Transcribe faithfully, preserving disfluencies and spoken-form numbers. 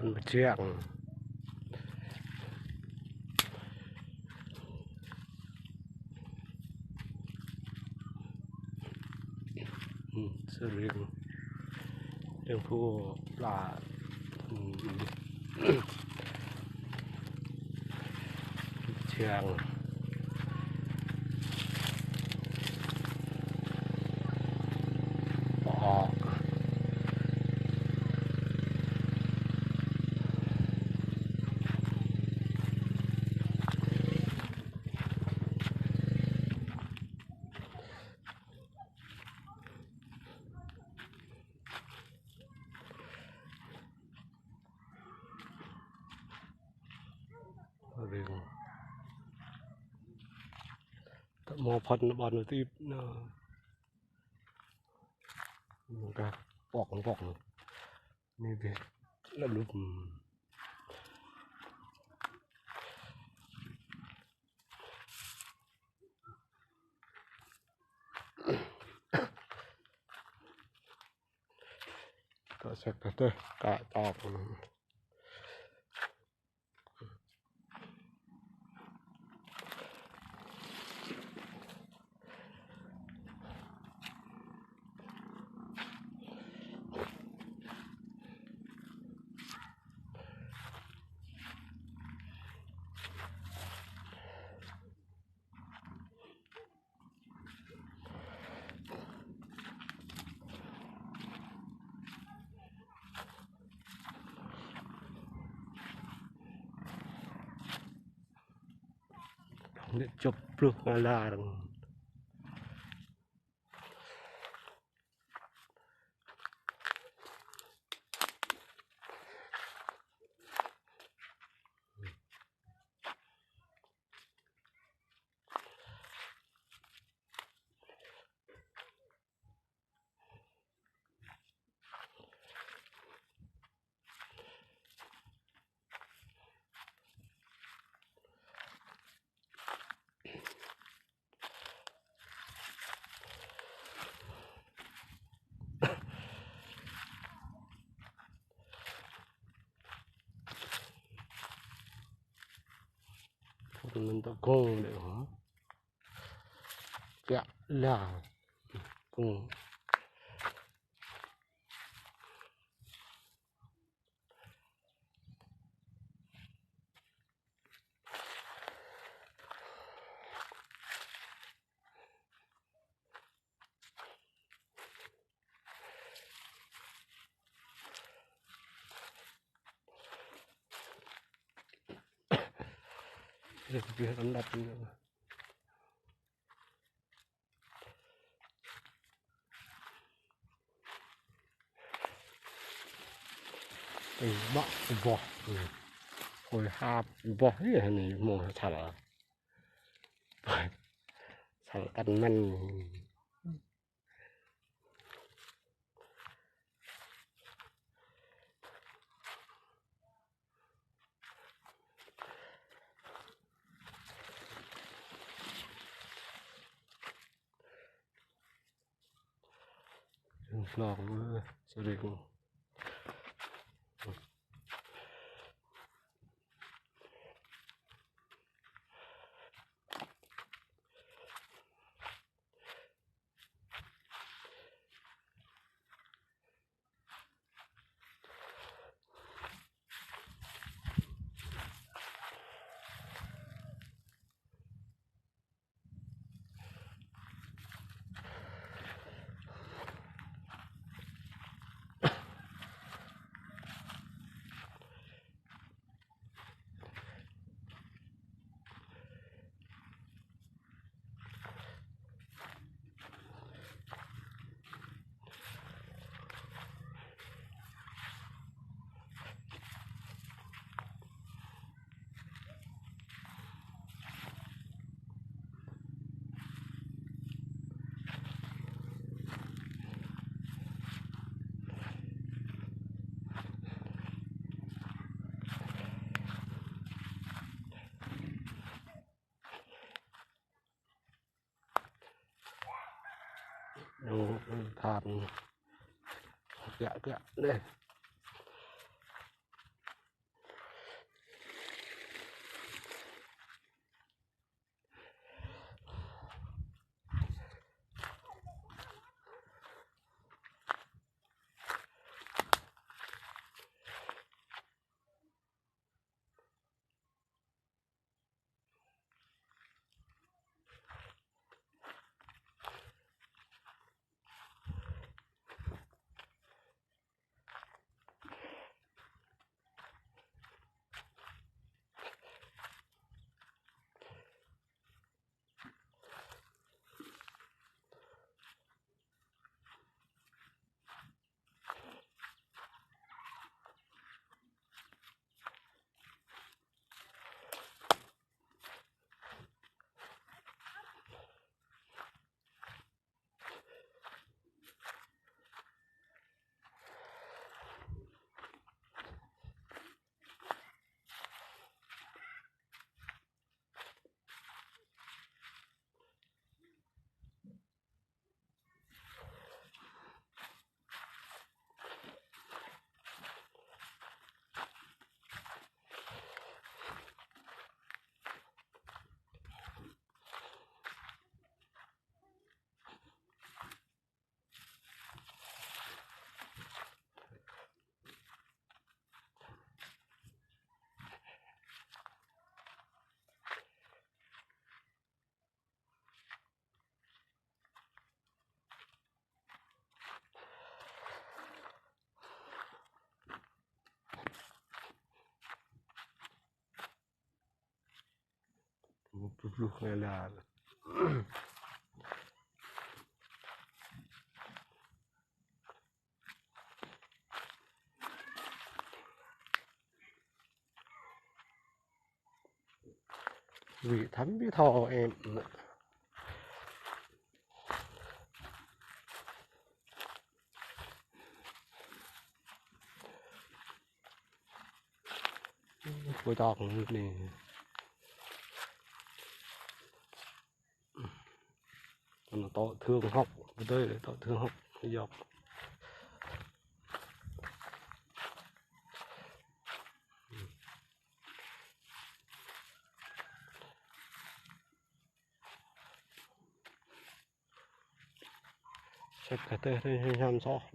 Pơjang. Hmm, sering. Yang bu la. Hmm. Pơjang. Pơhŏk. Ring. Tơ mơ̆ phŏn ƀăn tip na. Ka pŏk pŏk. Anai bĕ. Lăp lŭp. Kơ sek tơ tơ, ka tŏk. Nê chụp pluh ngă lar. Phun mơ̆n tơ gong lĕ hă. Kiă la. Gong. Ih, lebih rendah ini. Ih, ƀă boh. Ôi, hăp boh ih anai mơ̆ săl. Săl kăn mơ̆n. Hlŏng, sering. Ơ, than. Kiă, kiă, anai. Pluh pluh ngai la. Vị thắm biết tho em. Cô cho con này. Nó tỏ thương học, đây là tỏ thương học, dọc. Sếp cái tê, tê, tê, tê, tê,